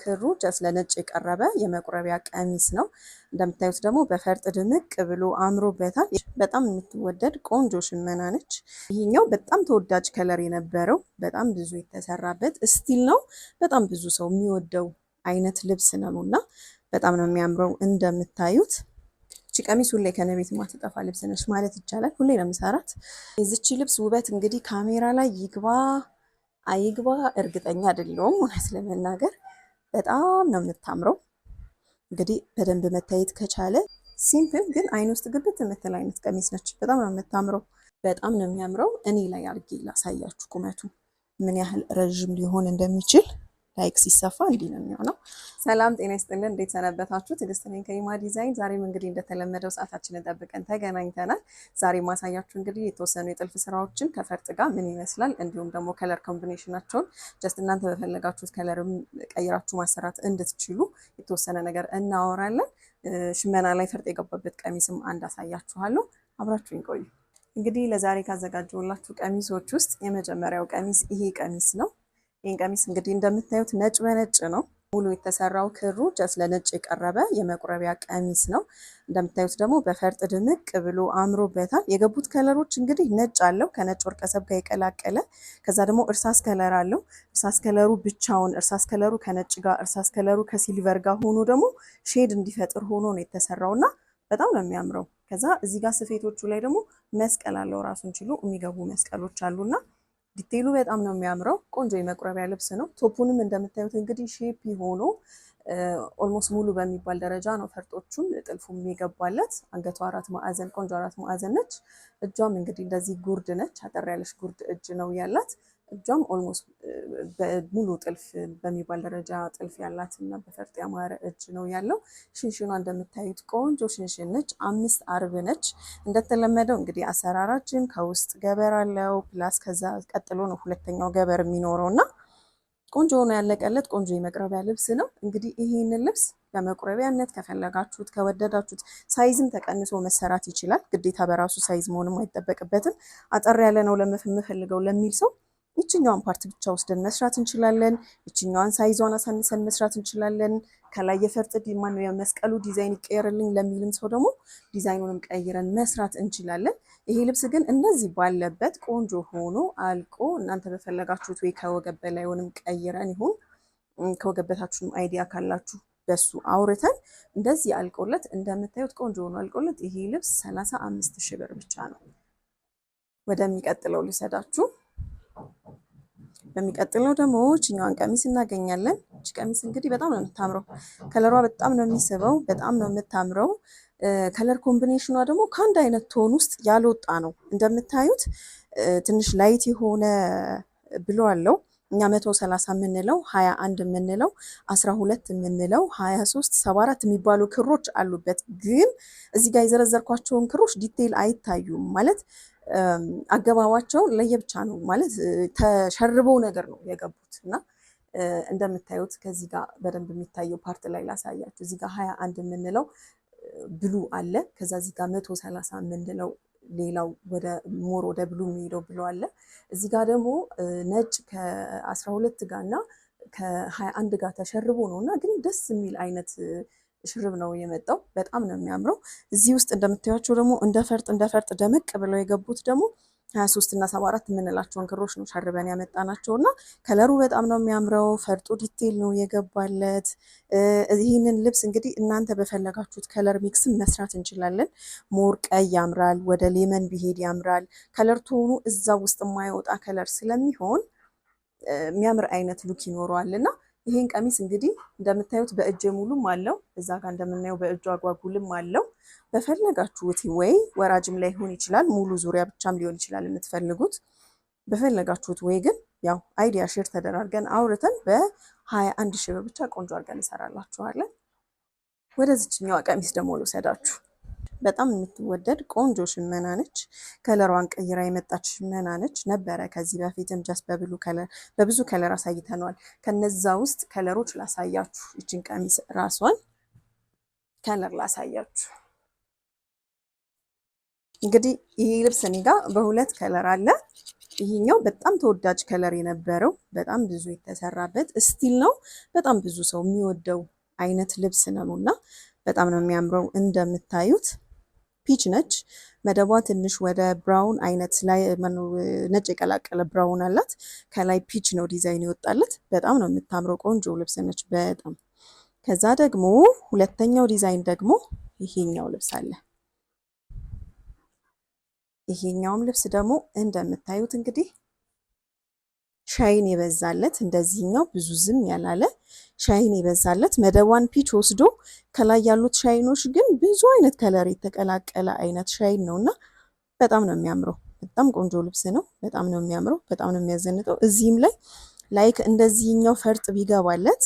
ክሩ just ለነጭ የቀረበ የመቁረቢያ ቀሚስ ነው። እንደምታዩት ደግሞ በፈርጥ ድምቅ ብሎ አምሮበታል። በጣም የምትወደድ ቆንጆ ሽመና ነች። ይሄኛው በጣም ተወዳጅ color የነበረው፣ በጣም ብዙ የተሰራበት still ነው። በጣም ብዙ ሰው የሚወደው አይነት ልብስ ነው እና በጣም ነው የሚያምረው እንደምታዩት። እቺ ቀሚስ ሁሌ ከነቤት ማትጠፋ ልብስ ነች ማለት ይቻላል። ሁሌ ነው የምሰራት። የዚቺ ልብስ ውበት እንግዲህ ካሜራ ላይ ይግባ አይግባ እርግጠኛ አይደለሁም፣ እውነት ለመናገር በጣም ነው የምታምረው። እንግዲህ በደንብ መታየት ከቻለ simple ግን አይን ውስጥ ግብት የምትል አይነት ቀሚስ ነች። በጣም ነው የምታምረው። በጣም ነው የሚያምረው። እኔ ላይ አድርጌ ላሳያችሁ ቁመቱ ምን ያህል ረዥም ሊሆን እንደሚችል። Like ሲሰፋ እንዲህ ነው የሚሆነው። ሰላም ጤና ይስጥልን። እንዴት ሰነበታችሁ? ትዕግስት ነኝ ከኢማ ዲዛይን። ዛሬም እንግዲህ እንደተለመደው ሰዓታችንን ጠብቀን ተገናኝተናል። ዛሬ ማሳያችሁ እንግዲህ የተወሰኑ የጥልፍ ስራዎችን ከፈርጥ ጋር ምን ይመስላል፣ እንዲሁም ደግሞ color combination ኣቸውን just እናንተ በፈለጋችሁት color ም ቀይራችሁ ማሰራት እንድትችሉ የተወሰነ ነገር እናወራለን። ሽመና ላይ ፈርጥ የገባበት ቀሚስም አንድ አሳያችኋለሁ። አብራችሁኝ ቆዩ። እንግዲህ ለዛሬ ካዘጋጀሁላችሁ ቀሚሶች ውስጥ የመጀመሪያው ቀሚስ ይሄ ቀሚስ ነው። ይህን ቀሚስ እንግዲህ እንደምታዩት ነጭ በነጭ ነው። ሙሉ የተሰራው ክሩ just ለነጭ የቀረበ የመቁረቢያ ቀሚስ ነው። እንደምታዩት ደግሞ በፈርጥ ድምቅ ብሎ አምሮበታል። የገቡት color ኦች እንግዲህ ነጭ አለው፣ ከነጭ ወርቀሰብ ጋር የቀላቀለ፣ ከዛ ደግሞ እርሳስ color አለው። እርሳስ color ኡ ብቻውን፣ እርሳስ color ኡ ከነጭ ጋር፣ እርሳስ color ኡ ከ silver ጋር ሆኖ ደግሞ shade እንዲፈጥር ሆኖ ነው የተሰራው እና በጣም ነው የሚያምረው። ከዛ እዚህ ጋር ስፌቶቹ ላይ ደግሞ መስቀል አለው፣ ራሱን ችሎ የሚገቡ መስቀሎች አሉና detail ኡ በጣም ነው የሚያምረው። ቆንጆ የመቁረቢያ ልብስ ነው። Top ኡንም እንደምታዩት እንግዲህ shape ሆኖ almost ሙሉ በሚባል ደረጃ ነው ፈርጦቹም ጥልፉም የገባለት። አንገቷ አራት ማዕዘን፣ ቆንጆ አራት ማዕዘን ነች። እጇም እንግዲህ እንደዚህ ጉርድ ነች። አጠር ያለች ጉርድ እጅ ነው ያላት። እጇም almost ሙሉ ጥልፍ በሚባል ደረጃ ጥልፍ ያላት እና በፈርጥ ያማረ እጅ ነው ያለው። ሽንሽኗ እንደምታዩት ቆንጆ ሽንሽን ነች። 5 አርብ ነች። እንደተለመደው እንግዲህ አሰራራችን ከውስጥ ገበር አለው፣ plus ከዛ ቀጥሎ ነው ሁለተኛው ገበር የሚኖረው እና ቆንጆ ሆኖ ያለቀለት ቆንጆ የመቅረቢያ ልብስ ነው። እንግዲህ ይሄንን ልብስ ለመቁረቢያነት ከፈለጋችሁት፣ ከወደዳችሁት size ም ተቀንሶ መሰራት ይችላል። ግዴታ በራሱ size መሆንም አይጠበቅበትም። አጠር ያለ ነው ለምፈልገው ለሚል ሰው ይችኛዋን part ብቻ ወስደን መስራት እንችላለን። ይችኛዋን size ዋን አሳንሰን መስራት እንችላለን። ከላይ የፈርጥ ማነው የመስቀሉ ዲዛይን ይቀየርልኝ ለሚልም ሰው ደግሞ ዲዛይኑንም ቀይረን መስራት እንችላለን። ይሄ ልብስ ግን እንደዚህ ባለበት ቆንጆ ሆኖ አልቆ እናንተ በፈለጋችሁት ወይ ከወገብ በላይውንም ቀይረን ይሁን፣ ከወገብ በታችሁም idea ካላችሁ በሱ አውርተን፣ እንደዚህ አልቆለት፣ እንደምታዩት ቆንጆ ሆኖ አልቆለት ይሄ ልብስ 35,000 ብር ብቻ ነው። ወደሚቀጥለው ልሰዳችሁ። በሚቀጥለው ደግሞ ይችኛዋን ቀሚስ እናገኛለን። እቺ ቀሚስ እንግዲህ በጣም ነው የምታምረው። Color ዋ በጣም ነው የሚስበው። በጣም ነው የምታምረው። Color combination ኗ ደግሞ ከአንድ አይነት tone ውስጥ ያልወጣ ነው። እንደምታዩት ትንሽ light የሆነ blue አለው። እኛ 130 የምንለው፣ 21 የምንለው፣ 12 የምንለው፣ 23፣ 74 የሚባሉ ክሮች አሉበት። ግን እዚህ ጋር የዘረዘርኳቸውን ክሮች detail አይታዩም፣ ማለት አገባባቸው ለየብቻ ነው፣ ማለት ተሸርበው ነገር ነው የገቡት። እና እንደምታዩት ከዚህ ጋር በደንብ የሚታየው part ላይ ላሳያችሁ። እዚህ ጋር 21 የምንለው blue አለ። ከዛ እዚህ ጋር 130 የምንለው ሌላው ወደ more ወደ blue የሚሄደው blue አለ። እዚህ ጋር ደግሞ ነጭ ከ12 ጋር እና ከ21 ጋር ተሸርቦ ነው እና ግን ደስ የሚል አይነት ሽርብ ነው የመጣው። በጣም ነው የሚያምረው። እዚህ ውስጥ እንደምታዩቸው ደግሞ እንደ ፈርጥ እንደ ፈርጥ ደመቅ ብለው የገቡት ደግሞ 23 እና 74 የምንላቸውን ክሮች ነው ሸርበን ያመጣናቸው እና color ኡ በጣም ነው የሚያምረው። ፈርጡ detail ነው የገባለት። ይህንን ልብስ እንግዲህ እናንተ በፈለጋችሁት color mix ም መስራት እንችላለን። More ቀይ ያምራል፣ ወደ lemon ቢሄድ ያምራል። Color tone ኡ እዛ ውስጥ የማይወጣ color ስለሚሆን የሚያምር አይነት look ይኖረዋል። እና ይሄን ቀሚስ እንግዲህ እንደምታዩት በእጀ ሙሉም አለው። እዛ ጋር እንደምናየው በእጁ አጓጉልም አለው። በፈለጋችሁት ወይ ወራጅም ላይ ሊሆን ይችላል፣ ሙሉ ዙሪያ ብቻም ሊሆን ይችላል የምትፈልጉት። በፈለጋችሁት ወይ ግን ያው idea share ተደራርገን አውርተን በ21,000 ብር ብቻ ቆንጆ አድርገን እንሰራላችኋለን። ወደዚችኛዋ ቀሚስ ደግሞ ልውሰዳችሁ። በጣም የምትወደድ ቆንጆ ሽመና ነች። Color ዋን ቀይራ የመጣች ሽመና ነች ነበረ። ከዚህ በፊትም just በ blue color በብዙ color አሳይተነዋል። ከነዛ ውስጥ color ኦች ላሳያችሁ። ይችን ቀሚስ ራሷን color ላሳያችሁ። እንግዲህ ይህ ልብስ እኔ ጋ በሁለት color አለ። ይሄኛው በጣም ተወዳጅ color የነበረው፣ በጣም ብዙ የተሰራበት still ነው። በጣም ብዙ ሰው የሚወደው አይነት ልብስ ነው እና በጣም ነው የሚያምረው። እንደምታዩት peach ነች። መደቧ ትንሽ ወደ brown አይነት ላይ ነጭ የቀላቀለ brown አላት። ከላይ peach ነው ዲዛይን የወጣለት። በጣም ነው የምታምረው። ቆንጆ ልብስ ነች በጣም። ከዛ ደግሞ ሁለተኛው ዲዛይን ደግሞ ይሄኛው ልብስ አለ። ይሄኛውም ልብስ ደግሞ እንደምታዩት እንግዲህ shine የበዛለት፣ እንደዚህኛው ብዙ ዝም ያላለ shine የበዛለት፣ መደቧን peach ወስዶ ከላይ ያሉት shine ኦች ግን ብዙ አይነት color የተቀላቀለ አይነት shine ነው እና በጣም ነው የሚያምረው። በጣም ቆንጆ ልብስ ነው። በጣም ነው የሚያምረው። በጣም ነው የሚያዘንጠው። እዚህም ላይ like እንደዚህኛው ፈርጥ ቢገባለት፣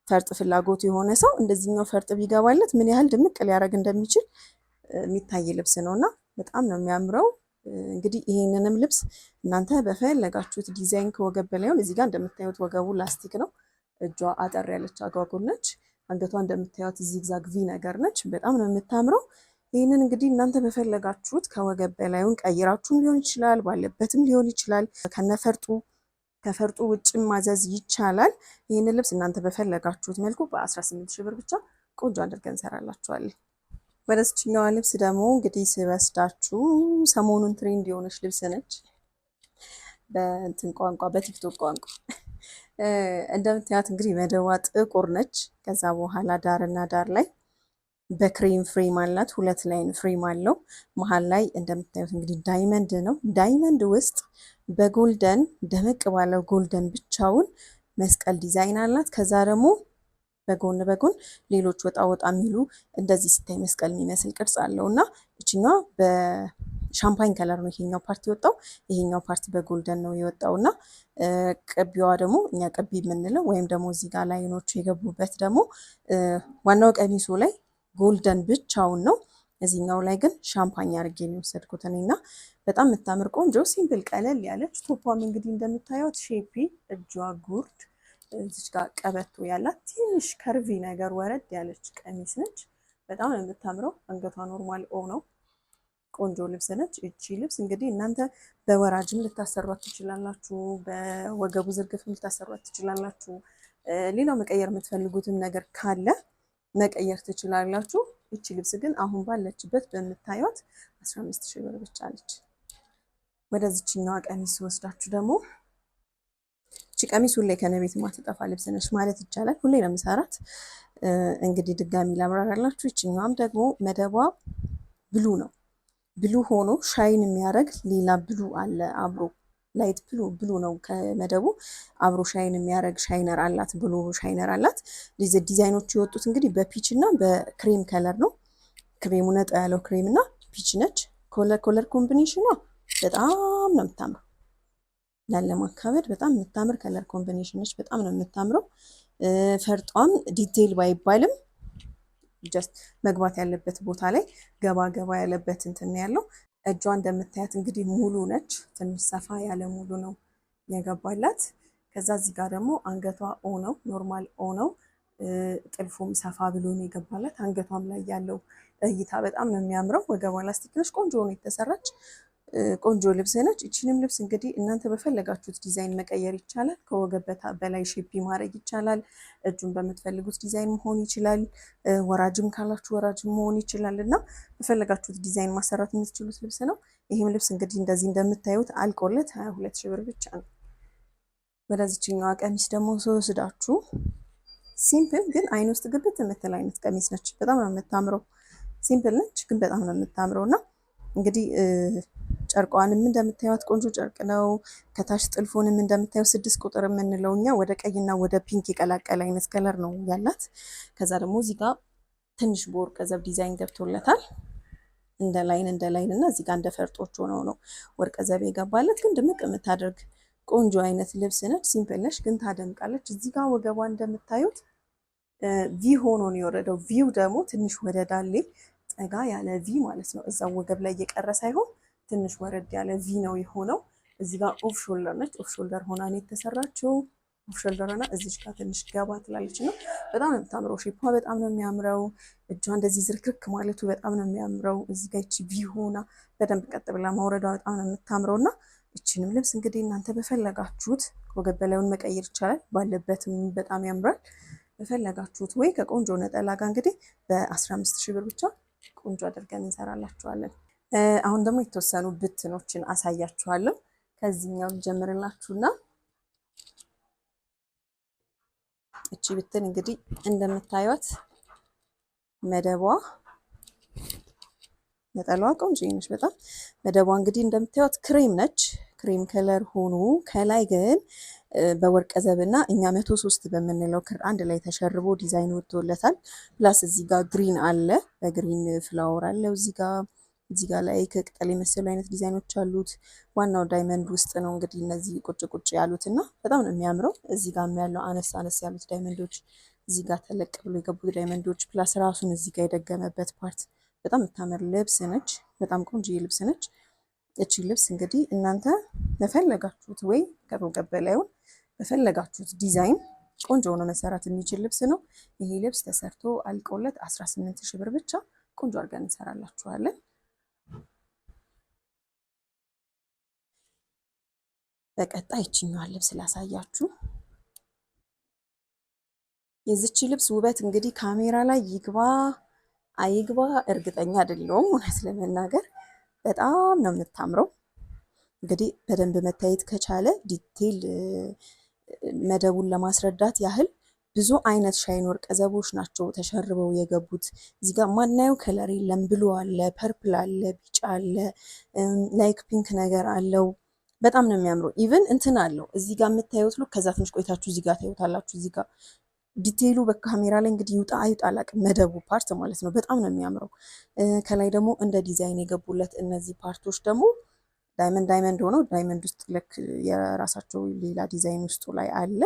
ፈርጥ ፍላጎቱ የሆነ ሰው እንደዚህኛው ፈርጥ ቢገባለት ምን ያህል ድምቅ ሊያደርግ እንደሚችል የሚታይ ልብስ ነው እና በጣም ነው የሚያምረው። እንግዲህ ይሄንንም ልብስ እናንተ በፈለጋችሁት ዲዛይን ከወገብ በላይ፣ እዚህ ጋር እንደምታዩት ወገቡ ላስቲክ ነው። እጇ አጠር ያለች አጓጉል ነች። አንገቷ እንደምታዩት zigzag V ነገር ነች። በጣም ነው የምታምረው። ይህንን እንግዲህ እናንተ በፈለጋችሁት ከወገብ በላዩን ቀይራችሁም ሊሆን ይችላል፣ ባለበትም ሊሆን ይችላል። ከነፈርጡ ከፈርጡ ውጭም ማዘዝ ይቻላል። ይህንን ልብስ እናንተ በፈለጋችሁት መልኩ በ18 ሺህ ብር ብቻ ቆንጆ አድርገን እንሰራላችኋለን። ወደ ስችኛዋ ልብስ ደግሞ እንግዲህ ስወስዳችሁ ሰሞኑን trend የሆነች ልብስ ነች። በእንትን ቋንቋ፣ በቲክቶክ ቋንቋ እንደምታያት እንግዲህ መደቧ ጥቁር ነች። ከዛ በኋላ ዳርና ዳር ላይ በ cream frame አላት። ሁለት line frame አለው። መሀል ላይ እንደምታዩት እንግዲህ diamond ነው። Diamond ውስጥ በ golden፣ ደመቅ ባለው golden ብቻውን መስቀል ዲዛይን አላት። ከዛ ደግሞ በጎን በጎን ሌሎች ወጣ ወጣ የሚሉ እንደዚህ ሲታይ መስቀል የሚመስል ቅርጽ አለው እና እችኛዋ በ champagne color ነው ይሄኛው part የወጣው። ይሄኛው part በ golden ነው የወጣው እና ቅቢዋ ደግሞ እኛ ቅቢ የምንለው ወይም ደግሞ እዚህ ጋር line ኦቹ የገቡበት ደግሞ ዋናው ቀሚሱ ላይ golden ብቻውን ነው። እዚህኛው ላይ ግን ሻምፓኝ አድርጌ ነው የወሰድኩት እኔ እና በጣም የምታምር ቆንጆ simple ቀለል ያለች፣ top ኧም እንግዲህ እንደምታዩት shapey፣ እጇ ጉርድ፣ እዚች ጋር ቀበቶ ያላት ትንሽ curvy ነገር ወረድ ያለች ቀሚስ ነች። በጣም ነው የምታምረው። አንገቷ normal O ነው። ቆንጆ ልብስ ነች። እቺ ልብስ እንግዲህ እናንተ በወራጅም ልታሰሯት ትችላላችሁ። በወገቡ ዝርግፍም ልታሰሯት ትችላላችሁ። ሌላው መቀየር የምትፈልጉትም ነገር ካለ መቀየር ትችላላችሁ። እቺ ልብስ ግን አሁን ባለችበት በምታዩት 15 ሺህ ብር ብቻ ነች። ወደዚችኛዋ ቀሚስ ወስዳችሁ ደግሞ እቺ ቀሚስ ሁሌ ከነቤት ማትጠፋ ልብስ ነች ማለት ይቻላል። ሁሌ ነው የምሰራት። እንግዲህ ድጋሚ ላብራራላችሁ። ይችኛዋም ደግሞ መደቧ blue ነው። Blue ሆኖ shine የሚያደርግ ሌላ blue አለ አብሮ፣ light blue ነው፣ ከመደቡ አብሮ shine የሚያደርግ shiner አላት፣ blue shiner አላት። ዲዛይኖቹ የወጡት እንግዲህ በ peach እና በ cream color ነው። ክሬሙ ነጣ ያለው ክሬም እና peach ነች። Color combination ኗ በጣም ነው የምታምረው። ላለማካበድ በጣም የምታምር color combination ነች። በጣም ነው የምታምረው። ፈርጧም detail ባይባልም just መግባት ያለበት ቦታ ላይ ገባ ገባ ያለበት እንትን ያለው። እጇ እንደምታያት እንግዲህ ሙሉ ነች። ትንሽ ሰፋ ያለ ሙሉ ነው የገባላት። ከዛ እዚህ ጋር ደግሞ አንገቷ O ነው፣ normal O ነው። ጥልፉም ሰፋ ብሎ ነው የገባላት። አንገቷም ላይ ያለው እይታ በጣም ነው የሚያምረው። ወገቧ ላስቲክ ነች። ቆንጆ ሆኖ የተሰራች ቆንጆ ልብስ ነች። ይችንም ልብስ እንግዲህ እናንተ በፈለጋችሁት ዲዛይን መቀየር ይቻላል። ከወገብ በላይ shape ማድረግ ይቻላል። እጁን በምትፈልጉት ዲዛይን መሆን ይችላል። ወራጅም ካላችሁ ወራጅም መሆን ይችላል እና በፈለጋችሁት ዲዛይን ማሰራት የምትችሉት ልብስ ነው። ይህም ልብስ እንግዲህ እንደዚህ እንደምታዩት አልቆለት 22 ሺህ ብር ብቻ ነው። ወደዚችኛዋ ቀሚስ ደግሞ ስወስዳችሁ simple ግን አይን ውስጥ ግብት የምትል አይነት ቀሚስ ነች። በጣም ነው የምታምረው። Simple ነች ግን በጣም ነው የምታምረው እና እንግዲህ ጨርቋንም እንደምታዩት ቆንጆ ጨርቅ ነው። ከታች ጥልፉንም እንደምታዩት 6 ቁጥር የምንለው እኛ ወደ ቀይና ወደ pink የቀላቀለ አይነት color ነው ያላት። ከዛ ደግሞ እዚህ ጋር ትንሽ በወርቀ ዘብ ዲዛይን ገብቶለታል። እንደ line እና እዚህ ጋር እንደ ፈርጦች ሆነው ነው ወርቀ ዘብ የገባለት። ግን ድምቅ የምታደርግ ቆንጆ አይነት ልብስ ነች። Simple ነች ግን ታደምቃለች። እዚህ ጋር ወገቧ እንደምታዩት V ሆኖ ነው የወረደው። V ው ደግሞ ትንሽ ወደ ዳሌ ጠጋ ያለ V ማለት ነው። እዛው ወገብ ላይ የቀረ ሳይሆን ትንሽ ወረድ ያለ V ነው የሆነው። እዚህ ጋር off shoulder ነች። Off shoulder ሆና ነው የተሰራችው። Off shoulder ሆና እዚች ጋር ትንሽ ገባ ትላለች ነው። በጣም ነው የምታምረው። Shape ኧ በጣም ነው የሚያምረው። እጇ እንደዚህ ዝርክርክ ማለቱ በጣም ነው የሚያምረው። እዚህ ጋር ይቺ V ሆና በደንብ ቀጥ ብላ መውረዷ በጣም ነው የምታምረው እና ይችንም ልብስ እንግዲህ እናንተ በፈለጋችሁት ወገብ በላዩን መቀየር ይቻላል። ባለበትም በጣም ያምራል። በፈለጋችሁት ወይ ከቆንጆ ነጠላ ጋር እንግዲህ በ15 ሺህ ብር ብቻ ቆንጆ አድርገን እንሰራላችኋለን። አሁን ደግሞ የተወሰኑ ብትኖችን አሳያችኋለሁ። ከዚህኛው ልጀምርላችሁና እቺ ብትን እንግዲህ እንደምታዩት መደቧ ነጠላዋ ቆንጆ ነች በጣም። መደቧ እንግዲህ እንደምታዩት ክሬም ነች። Cream color ሆኖ ከላይ ግን በወርቀ ዘብና እኛ 103 በምንለው ክር አንድ ላይ ተሸርቦ ዲዛይን ወጥቶለታል። Plus እዚህ ጋር green አለ፣ በ green flower አለው እዚህ ጋር ላይ ከቅጠል የመሰሉ አይነት ዲዛይኖች አሉት። ዋናው diamond ውስጥ ነው እንግዲህ እነዚህ ቁጭ ቁጭ ያሉት እና በጣም ነው የሚያምረው። እዚህ ጋር ያለው አነስ አነስ ያሉት diamond ኦች፣ እዚህ ጋር ተለቅ ብሎ የገቡት diamond ኦች፣ plus ራሱን እዚህ ጋር የደገመበት part በጣም የምታምር ልብስ ነች። በጣም ቆንጆ ልብስ ነች። እቺ ልብስ እንግዲህ እናንተ በፈለጋችሁት ወይ ከወገብ በላዩን በፈለጋችሁት ዲዛይን ቆንጆ ሆኖ መሰራት የሚችል ልብስ ነው። ይሄ ልብስ ተሰርቶ አልቆለት 18 ሺህ ብር ብቻ ቆንጆ አድርገን እንሰራላችኋለን። በቀጣይ ይችኛዋን ልብስ ላሳያችሁ። የዚች ልብስ ውበት እንግዲህ ካሜራ ላይ ይግባ አይግባ እርግጠኛ አይደለሁም። እውነት ለመናገር በጣም ነው የምታምረው። እንግዲህ በደንብ መታየት ከቻለ detail መደቡን ለማስረዳት ያህል ብዙ አይነት shine ወርቀ ዘቦች ናቸው ተሸርበው የገቡት። እዚህ ጋር ማናየው color የለም። Blue አለ፣ purple አለ፣ ቢጫ አለ፣ like pink ነገር አለው። በጣም ነው የሚያምረው። Even እንትን አለው እዚህ ጋር የምታዩት look፣ ከዛ ትንሽ ቆይታችሁ እዚህ ጋር ታዩታላችሁ። እዚህ ጋር detail ኡ በካሜራ ላይ እንግዲህ ይውጣ አይውጣ አላውቅም፣ መደቡ part ማለት ነው። በጣም ነው የሚያምረው። ከላይ ደግሞ እንደ ዲዛይን የገቡለት እነዚህ part ኦች ደግሞ diamond diamond ሆነው diamond ውስጥ ልክ የራሳቸው ሌላ ዲዛይን ውስጡ ላይ አለ።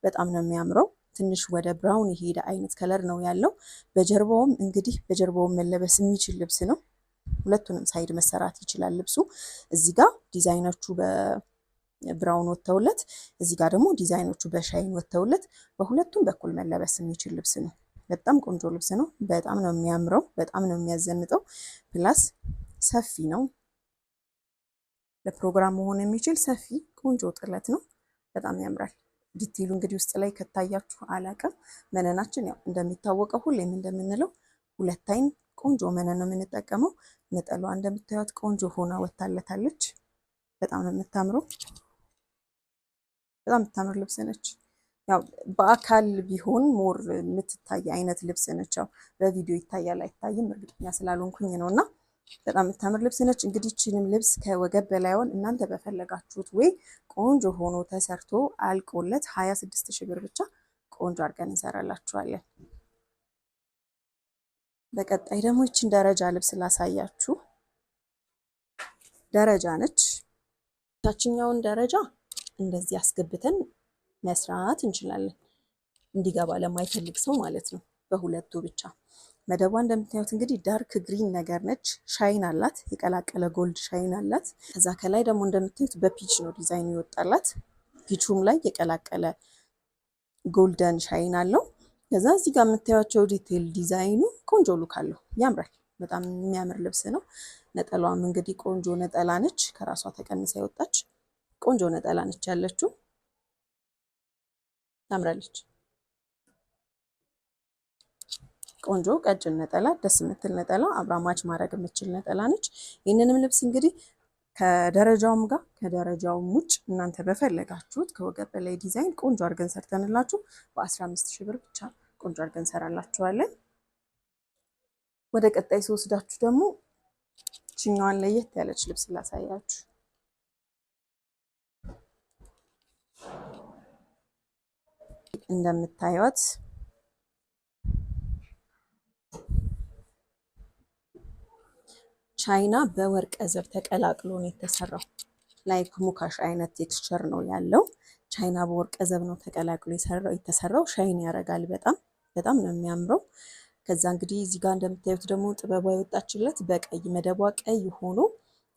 በጣም ነው የሚያምረው። ትንሽ ወደ brown የሄደ አይነት color ነው ያለው። በጀርባውም እንግዲህ በጀርባውም መለበስ የሚችል ልብስ ነው። ሁለቱንም side መሰራት ይችላል ልብሱ። እዚህ ጋር ዲዛይኖቹ በ brown ወጥተውለት፣ እዚህ ጋር ደግሞ ዲዛይኖቹ በ shine ወጥተውለት በሁለቱም በኩል መለበስ የሚችል ልብስ ነው። በጣም ቆንጆ ልብስ ነው። በጣም ነው የሚያምረው። በጣም ነው የሚያዘንጠው። Plus ሰፊ ነው። ለፕሮግራም መሆን የሚችል ሰፊ ቆንጆ ጥለት ነው። በጣም ያምራል። Detail ኡ እንግዲህ ውስጥ ላይ ከታያችሁ አላቅም። መነናችን ያው እንደሚታወቀው ሁሌም እንደምንለው ሁለት አይን ቆንጆ መነን ነው የምንጠቀመው። ነጠላዋ እንደምታዩት ቆንጆ ሆና ወታለታለች። በጣም ነው የምታምረው። በጣም የምታምር ልብስ ነች። ያው በአካል ቢሆን more የምትታይ አይነት ልብስ ነች። ያው በቪዲዮ ይታያል አይታይም እርግጠኛ ስላልሆንኩኝ ነው እና በጣም የምታምር ልብስ ነች። እንግዲህ ይህችንም ልብስ ከወገብ በላይሆን እናንተ በፈለጋችሁት ወይ ቆንጆ ሆኖ ተሰርቶ አልቆለት 26 ሺህ ብር ብቻ ቆንጆ አድርገን እንሰራላችኋለን። በቀጣይ ደግሞ ይችን ደረጃ ልብስ ላሳያችሁ። ደረጃ ነች። ታችኛውን ደረጃ እንደዚህ አስገብተን መስራት እንችላለን፣ እንዲገባ ለማይፈልግ ሰው ማለት ነው። በሁለቱ ብቻ መደቧ እንደምታዩት እንግዲህ dark green ነገር ነች። Shine አላት፣ የቀላቀለ gold shine አላት። ከዛ ከላይ ደግሞ እንደምታዩት በ peach ነው ዲዛይኑ ይወጣላት። Peach ኡም ላይ የቀላቀለ golden shine አለው። ከዛ እዚህ ጋር የምታዩቸው detail ዲዛይኑ ቆንጆ look አለው፣ ያምራል። በጣም የሚያምር ልብስ ነው። ነጠላዋም እንግዲህ ቆንጆ ነጠላ ነች። ከራሷ ተቀንሳ የወጣች ቆንጆ ነጠላ ነች ያለችው፣ ታምራለች። ቆንጆ ቀጭን ነጠላ፣ ደስ የምትል ነጠላ፣ አብራ match ማድረግ የምትችል ነጠላ ነች። ይህንንም ልብስ እንግዲህ ከደረጃውም ጋር ከደረጃውም ውጭ እናንተ በፈለጋችሁት ከወገብ በላይ ዲዛይን ቆንጆ አድርገን ሰርተንላችሁ በ15 ሺህ ብር ብቻ ቆንጆ አድርገን እንሰራላችኋለን። ወደ ቀጣይ ስወስዳችሁ ደግሞ ይችኛዋን ለየት ያለች ልብስ ላሳያችሁ። እንደምታዩት ቻይና በወርቀ ዘብ ተቀላቅሎ ነው የተሰራው። Like ሙካሽ አይነት texture ነው ያለው። ቻይና በወርቀ ዘብ ነው ተቀላቅሎ የተሰራው። Shine ያደርጋል። በጣም በጣም ነው የሚያምረው። ከዛ እንግዲህ እዚህ ጋር እንደምታዩት ደግሞ ጥበቧ የወጣችለት በቀይ መደቧ ቀይ ሆኖ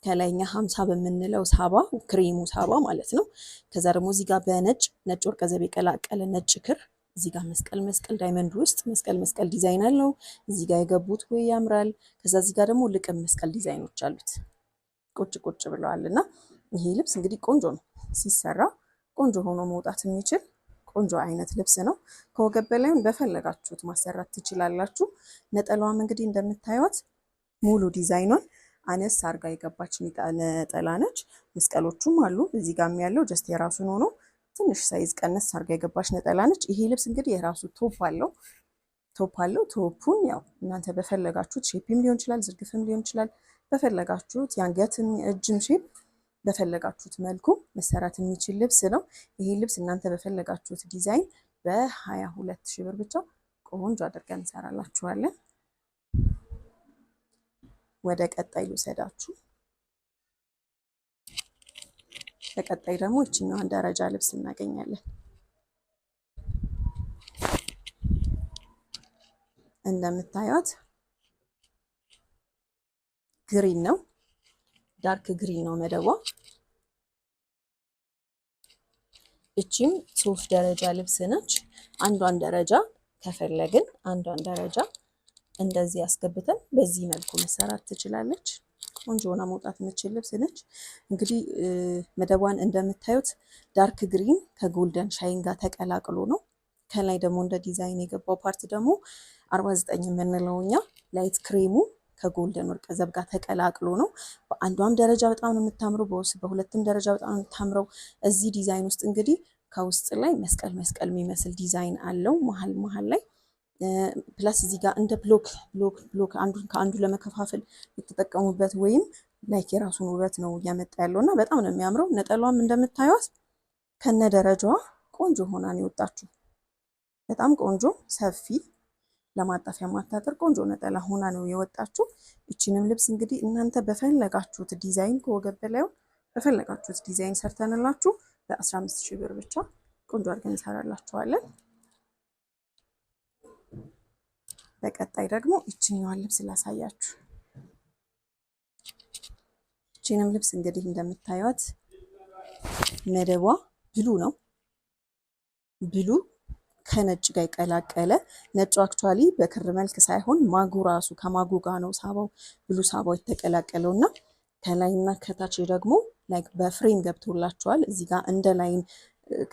ከላይኛ 50 በምንለው ሳባ ክሬሙ ሳባ ማለት ነው። ከዛ ደግሞ እዚህ ጋር በነጭ ነጭ ወርቀ ዘብ የቀላቀለ ነጭ ክር እዚህ ጋር መስቀል መስቀል diamond ውስጥ መስቀል መስቀል ዲዛይን አለው። እዚህ ጋር የገቡት ወይ ያምራል። ከዛ እዚህ ጋር ደግሞ ልቅም መስቀል ዲዛይኖች አሉት ቁጭ ቁጭ ብለዋል እና ይሄ ልብስ እንግዲህ ቆንጆ ነው ሲሰራ፣ ቆንጆ ሆኖ መውጣት የሚችል ቆንጆ አይነት ልብስ ነው። ከወገብ በላይም በፈለጋችሁት ማሰራት ትችላላችሁ። ነጠላዋም እንግዲህ እንደምታዩት ሙሉ ዲዛይኗን አነስ አርጋ የገባች ነጠላ ነች። መስቀሎቹም አሉ እዚህ ጋርም ያለው just የራሱን ሆኖ ትንሽ size ቀነስ አርጋ የገባች ነጠላ ነች። ይሄ ልብስ እንግዲህ የራሱ top አለው top አለው። top ኡን ያው እናንተ በፈለጋችሁት shape ም ሊሆን ይችላል፣ ዝርግፍም ሊሆን ይችላል። በፈለጋችሁት የአንገትም የእጅም shape በፈለጋችሁት መልኩ መሰራት የሚችል ልብስ ነው። ይሄ ልብስ እናንተ በፈለጋችሁት ዲዛይን በ22 ሺህ ብር ብቻ ቆንጆ አድርገን እንሰራላችኋለን። ወደ ቀጣይ ልውሰዳችሁ። በቀጣይ ደግሞ ይችኛዋን ደረጃ ልብስ እናገኛለን። እንደምታዩት green ነው፣ dark green ነው መደቧ። እቺም ሶስት ደረጃ ልብስ ነች። አንዷን ደረጃ ከፈለግን አንዷን ደረጃ እንደዚህ አስገብተን በዚህ መልኩ መሰራት ትችላለች። ቆንጆ ሆና መውጣት የምትችል ልብስ ነች። እንግዲህ መደቧን እንደምታዩት dark green ከ golden shine ጋር ተቀላቅሎ ነው። ከላይ ደግሞ እንደ ዲዛይን የገባው part ደግሞ 49 የምንለው እኛ light cream ኡ ከ golden ወርቀ ዘብ ጋር ተቀላቅሎ ነው። በአንዷም ደረጃ በጣም ነው የምታምረው፣ በሁለትም ደረጃ በጣም ነው የምታምረው። እዚህ ዲዛይን ውስጥ እንግዲህ ከውስጥ ላይ መስቀል መስቀል የሚመስል ዲዛይን አለው መሀል መሀል ላይ፣ plus እዚህ ጋር እንደ block block block አንዱን ከአንዱ ለመከፋፈል የተጠቀሙበት ወይም like የራሱን ውበት ነው እያመጣ ያለው እና በጣም ነው የሚያምረው። ነጠሏም እንደምታዩት ከነ ደረጃዋ ቆንጆ ሆና ነው የወጣችው። በጣም ቆንጆ ሰፊ ለማጣፊያ ማታጠር ቆንጆ ነጠላ ሆና ነው የወጣችው። እቺንም ልብስ እንግዲህ እናንተ በፈለጋችሁት ዲዛይን ከወገብ በላዩ በፈለጋችሁት ዲዛይን ሰርተንላችሁ በ15 ሺህ ብር ብቻ ቆንጆ አድርገን እንሰራላችኋለን። በቀጣይ ደግሞ ይችኛዋን ልብስ ላሳያችሁ። ይችንም ልብስ እንግዲህ እንደምታዩት መደቧ blue ነው። Blue ከነጭ ጋር የቀላቀለ ነጩ actually በክር መልክ ሳይሆን ማጉ ራሱ ከማጉ ጋር ነው ሳባው blue ሳባው የተቀላቀለው እና ከላይና ከታች ደግሞ like በ frame ገብቶላቸዋል። እዚህ ጋር እንደ line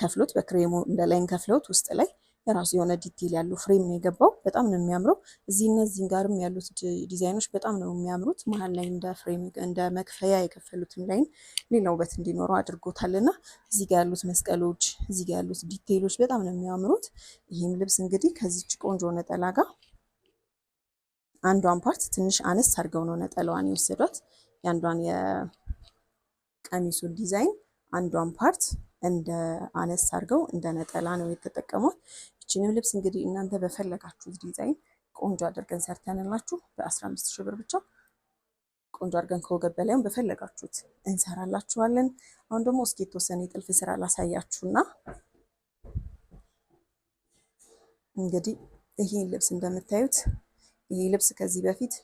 ከፍሎት በክሬሙ እንደ line ከፍሎት ውስጥ ላይ የራሱ የሆነ detail ያለው frame ነው የገባው። በጣም ነው የሚያምረው። እዚህ እነዚህን ጋርም ያሉት ዲዛይኖች በጣም ነው የሚያምሩት። መሀል ላይ እንደ frame እንደ መክፈያ የከፈሉትም line ሌላ ውበት እንዲኖረው አድርጎታል እና እዚህ ጋር ያሉት መስቀሎች፣ እዚህ ጋር ያሉት detail ኦች በጣም ነው የሚያምሩት። ይህም ልብስ እንግዲህ ከዚች ቆንጆ ነጠላ ጋር አንዷን part ትንሽ አነስ አድርገው ነው ነጠላዋን የወሰዷት። የአንዷን የቀሚሱን ዲዛይን አንዷን part እንደ አነስ አድርገው እንደ ነጠላ ነው የተጠቀሟት። ይችንም ልብስ እንግዲህ እናንተ በፈለጋችሁት ዲዛይን ቆንጆ አድርገን ሰርተንላችሁ በ15 ሺህ ብር ብቻ ቆንጆ አድርገን ከወገብ በላይም በፈለጋችሁት እንሰራላችኋለን። አሁን ደግሞ እስኪ የተወሰነ የጥልፍ ስራ ላሳያችሁና እንግዲህ ይሄን ልብስ እንደምታዩት ይሄ ልብስ ከዚህ በፊት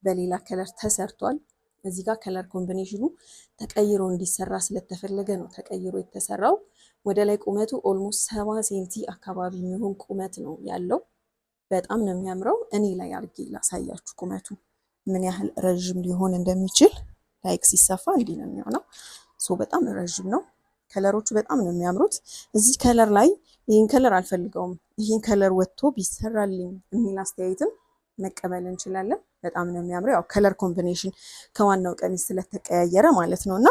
በሌላ color ተሰርቷል። እዚህ ጋር color combination ኑ ተቀይሮ እንዲሰራ ስለተፈለገ ነው ተቀይሮ የተሰራው። ወደ ላይ ቁመቱ almost 70 ሴንቲ አካባቢ የሚሆን ቁመት ነው ያለው። በጣም ነው የሚያምረው። እኔ ላይ አድርጌ ላሳያችሁ ቁመቱ ምን ያህል ረዥም ሊሆን እንደሚችል። Like ሲሰፋ እንዲህ ነው የሚሆነው። So በጣም ረዥም ነው። Color ኦቹ በጣም ነው የሚያምሩት። እዚህ color ላይ ይህን color አልፈልገውም፣ ይህን color ወጥቶ ቢሰራልኝ የሚል አስተያየትም መቀበል እንችላለን። በጣም ነው የሚያምረው። ያው color combination ከዋናው ቀሚስ ስለተቀያየረ ማለት ነው። እና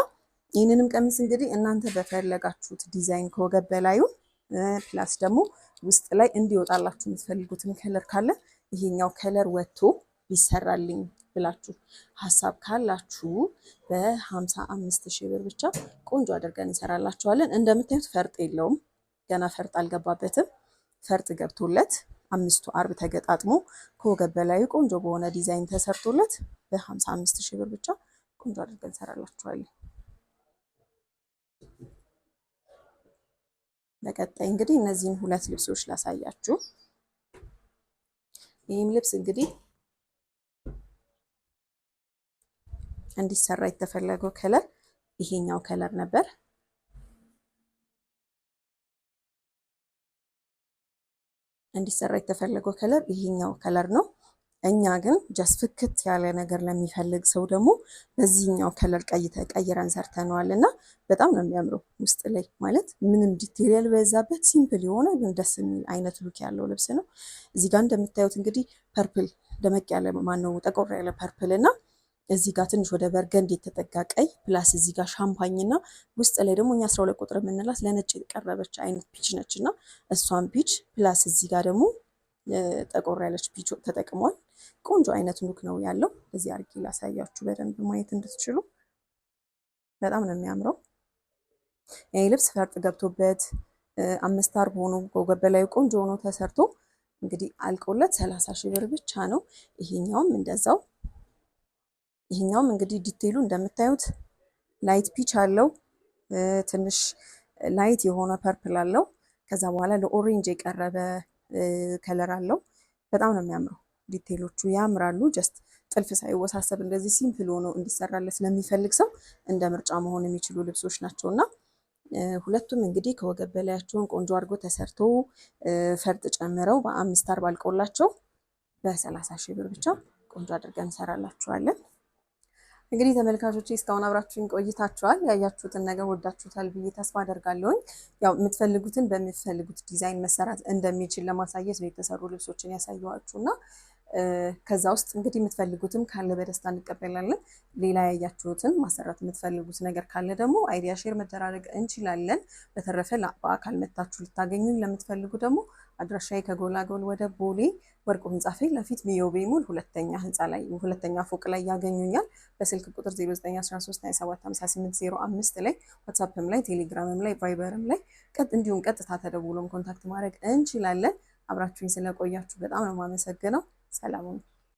ይህንንም ቀሚስ እንግዲህ እናንተ በፈለጋችሁት ዲዛይን ከወገብ በላዩ plus ደግሞ ውስጥ ላይ እንዲወጣላችሁ የምትፈልጉትን color ካለ ይሄኛው color ወጥቶ ቢሰራልኝ ብላችሁ ሀሳብ ካላችሁ በ55 ሺህ ብር ብቻ ቆንጆ አድርገን እንሰራላችኋለን። እንደምታዩት ፈርጥ የለውም፣ ገና ፈርጥ አልገባበትም። ፈርጥ ገብቶለት አምስቱ አርብ ተገጣጥሞ ከወገብ በላዩ ቆንጆ በሆነ ዲዛይን ተሰርቶለት በ55 ሺህ ብር ብቻ ቆንጆ አድርገን እንሰራላችኋለን። በቀጣይ እንግዲህ እነዚህን ሁለት ልብሶች ላሳያችሁ። ይህም ልብስ እንግዲህ እንዲሰራ የተፈለገው color ይሄኛው color ነበር። እንዲሰራ የተፈለገው color ይሄኛው color ነው። እኛ ግን just ፍክት ያለ ነገር ለሚፈልግ ሰው ደግሞ በዚህኛው color ቀይ ተቀይረን ሰርተነዋል እና በጣም ነው የሚያምረው። ውስጥ ላይ ማለት ምንም detail ያልበዛበት simple የሆነ ግን ደስ የሚል አይነት look ያለው ልብስ ነው። እዚህ ጋር እንደምታዩት እንግዲህ purple ደመቅ ያለ፣ ማነው፣ ጠቆር ያለ purple እና እዚህ ጋር ትንሽ ወደ burgundy የተጠጋ ቀይ plus እዚህ ጋር ሻምፓኝ እና ውስጥ ላይ ደግሞ እኛ 12 ቁጥር የምንላት ለነጭ የቀረበች አይነት peach ነች እና እሷን peach plus እዚህ ጋር ደግሞ ጠቆር ያለች peach ተጠቅሟል። ቆንጆ አይነት look ነው ያለው። እዚህ አድርጌ ላሳያችሁ በደንብ ማየት እንድትችሉ። በጣም ነው የሚያምረው። ይህ ልብስ ፈርጥ ገብቶበት 5 አርብ ሆኖ ወገብ በላዩ ቆንጆ ሆኖ ተሰርቶ እንግዲህ አልቆለት 30,000 ብር ብቻ ነው። ይሄኛውም እንደዛው። ይሄኛውም እንግዲህ detail ኡ እንደምታዩት light peach አለው፣ ትንሽ light የሆነ purple አለው። ከዛ በኋላ ለ orange የቀረበ color አለው። በጣም ነው የሚያምረው። Detail ኦቹ ያምራሉ። Just ጥልፍ ሳይወሳሰብ እንደዚህ simple ሆኖ እንዲሰራለት ስለሚፈልግ ሰው እንደ ምርጫ መሆን የሚችሉ ልብሶች ናቸው እና ሁለቱም እንግዲህ ከወገብ በላያቸውን ቆንጆ አድርጎ ተሰርቶ ፈርጥ ጨምረው በ5 አርብ አልቆላቸው በ30,000 ብር ብቻ ቆንጆ አድርገን እንሰራላችኋለን። እንግዲህ ተመልካቾቼ፣ እስካሁን አብራችሁኝ ቆይታችኋል። ያያችሁትን ነገር ወዳችሁታል ብዬ ተስፋ አደርጋለሁኝ። ያው የምትፈልጉትን በምትፈልጉት ዲዛይን መሰራት እንደሚችል ለማሳየት ነው የተሰሩ ልብሶችን ያሳየኋችሁ እና ከዛ ውስጥ እንግዲህ የምትፈልጉትም ካለ በደስታ እንቀበላለን። ሌላ ያያችሁትን ማሰራት የምትፈልጉት ነገር ካለ ደግሞ idea share መደራረግ እንችላለን። በተረፈ በአካል መታችሁ ልታገኙኝ ለምትፈልጉ ደግሞ አድራሻዬ ከጎላጎል ወደ ቦሌ ወርቁ ህንፃ ፊት ለፊት ሚዮቤ ሞል ሁለተኛ ህንፃ ላይ፣ ሁለተኛ ፎቅ ላይ ያገኙኛል። በስልክ ቁጥር 0913275805 ላይ ዋትሳፕም ላይ፣ ቴሌግራምም ላይ፣ ቫይበርም ላይ እንዲሁም ቀጥታ ተደውሎም contact ማድረግ እንችላለን። አብራችሁኝ ስለቆያችሁ በጣም ነው የማመሰግነው። ሰላም ሁኑ።